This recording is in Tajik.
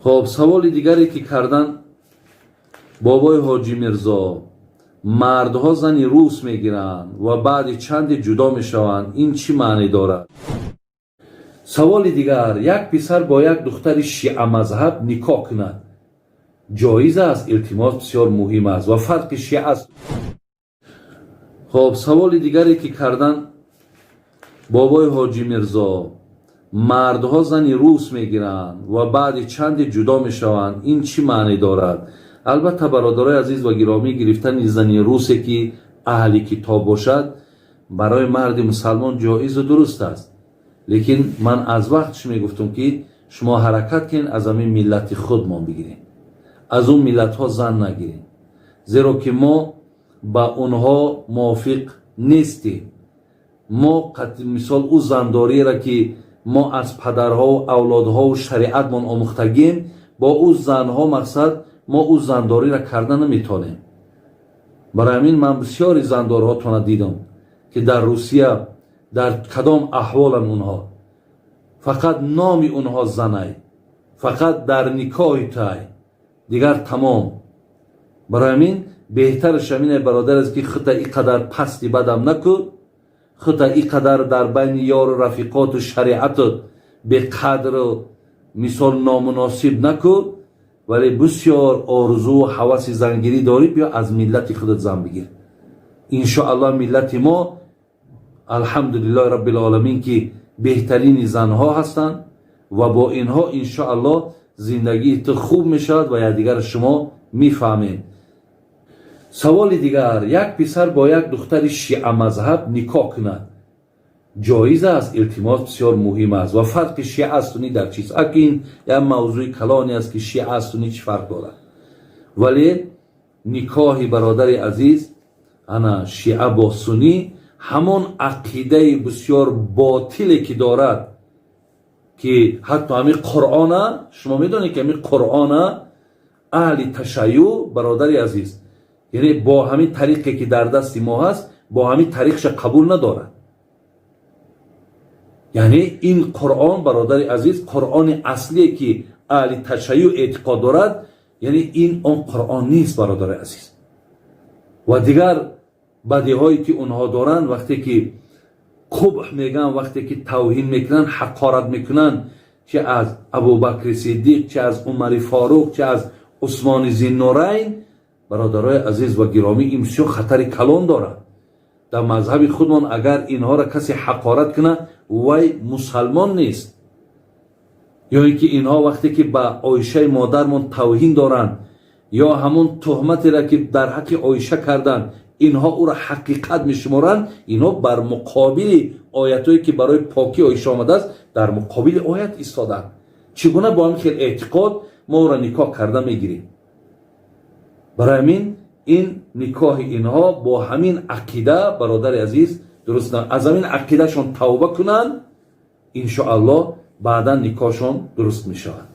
Хоб, саволи дигаре ки кардан: бобои Ҳоҷӣ Мирзо, мардҳо зани рус мегиранд ва баъди чанде ҷудо мешаванд, ин чӣ маъне дорад? Саволи дигар: як писар бо як духтари шиамазҳаб никоҳ кунад, ҷоиз аст? Илтимос, бисёр муҳим аст ва фарқи шиа аст. Хоб, саволи дигаре ки кардан: бобои Ҳоҷӣ Мирзо, мардҳо зани рус мегиранд ва баъди чанде ҷудо мешаванд, ин чӣ маъне дорад? Албатта, бародарои азиз ва гиромӣ, гирифтани зани русе, ки аҳли китоб бошад, барои марди мусалмон ҷоизу дуруст аст. Лекин ман аз вақт чӣ мегуфтам, ки шумо ҳаракат кунед, аз ҳамин миллати худмон бигирем, аз он миллатҳо зан нагирем, зеро ки мо ба онҳо мувофиқ нестем. Мо, мисол, ӯ зандориеро, ки мо аз падарҳову авлодҳову шариатмон омӯхтагием, бо ӯ занҳо, мақсад, мо ӯ зандориро карда наметавонем. Барои ҳамин ман бисёри зандорҳотона дидам, ки дар Русия дар кадом аҳволанд онҳо. Фақат номи онҳо занай, фақат дар никоҳи тай, дигар тамом. Барои ҳамин беҳтараш ҳамин, бародар, аст, ки хута и қадар пасти бадам накун, хута и қадар дар байни ёру рафиқоту шариату беқадру, мисол, номуносиб накун. Вале бисёр орзуу ҳаваси зангирӣ дорӣ, биё, аз миллати худат зан бигир. Иншоаллоҳ, миллати мо, алҳамдулиллоҳи роббил ки беҳтарини занҳо ҳастанд ва бо инҳо, иншоаллоҳ, зиндагии ту хуб мешавад ва якдигар шумо мефаҳмед. Саволи дигар: як писар бо як духтари шиамазҳаб никоҳ кунад, ҷоиз аст? Илтимос, бисёр муҳим аст ва фарқи шиа сунӣ дар чист? Аки ин як мавзӯи калоне аст, ки шиа сунӣ чӣ фарқ дорад. Вале никоҳи, бародари азиз, ана шиа бо сунӣ, ҳамон ақидаи бисёр ботиле, ки дорад, ки ҳатто ҳамин Қуръона, шумо медонед, ки ҳамин Қуръона аҳли ташайюъ, бародари азиз, яъне бо ҳамин тариқе, ки дар дасти мо ҳаст, бо ҳамин тариқша қабул надорад. Яъне ин Қуръон, бародари азиз, Қуръони аслие, ки аҳли ташайюъ эътиқод дорад, яъне ин он Қуръон нест, бародари азиз. Ва дигар бадиҳое, ки онҳо доранд, вақте ки қубҳ мегӯянд, вақте ки тавҳин мекунанд, ҳақорат мекунанд, чи аз Абубакри Сиддиқ, чи аз Умари Форуқ, чи аз Усмони Зиннурайн, бародарои азиз ва гиромӣ, ин бисёр хатари калон дорад. Дар мазҳаби худмон агар инҳоро касе ҳақорат кунад, вай мусалмон нест. Ё ин ки инҳо вақте ки ба Оишаи модармон тавҳин доранд ё ҳамон туҳматеро, ки дар ҳаққи Оиша карданд, инҳо ӯро ҳақиқат мешуморанд, инҳо бар муқобили оятҳое, ки барои покии Оиша омадааст, дар муқобили оят истоданд. Чӣ гуна бо ҳамин хел эътиқод мо ӯро никоҳ карда мегирем? Барои ҳамин ин никоҳи инҳо бо ҳамин ақида, бародари азиз, дуруст. Аз ҳамин ақидашон тавба кунанд, иншоаллоҳ, баъдан никоҳшон дуруст мешавад.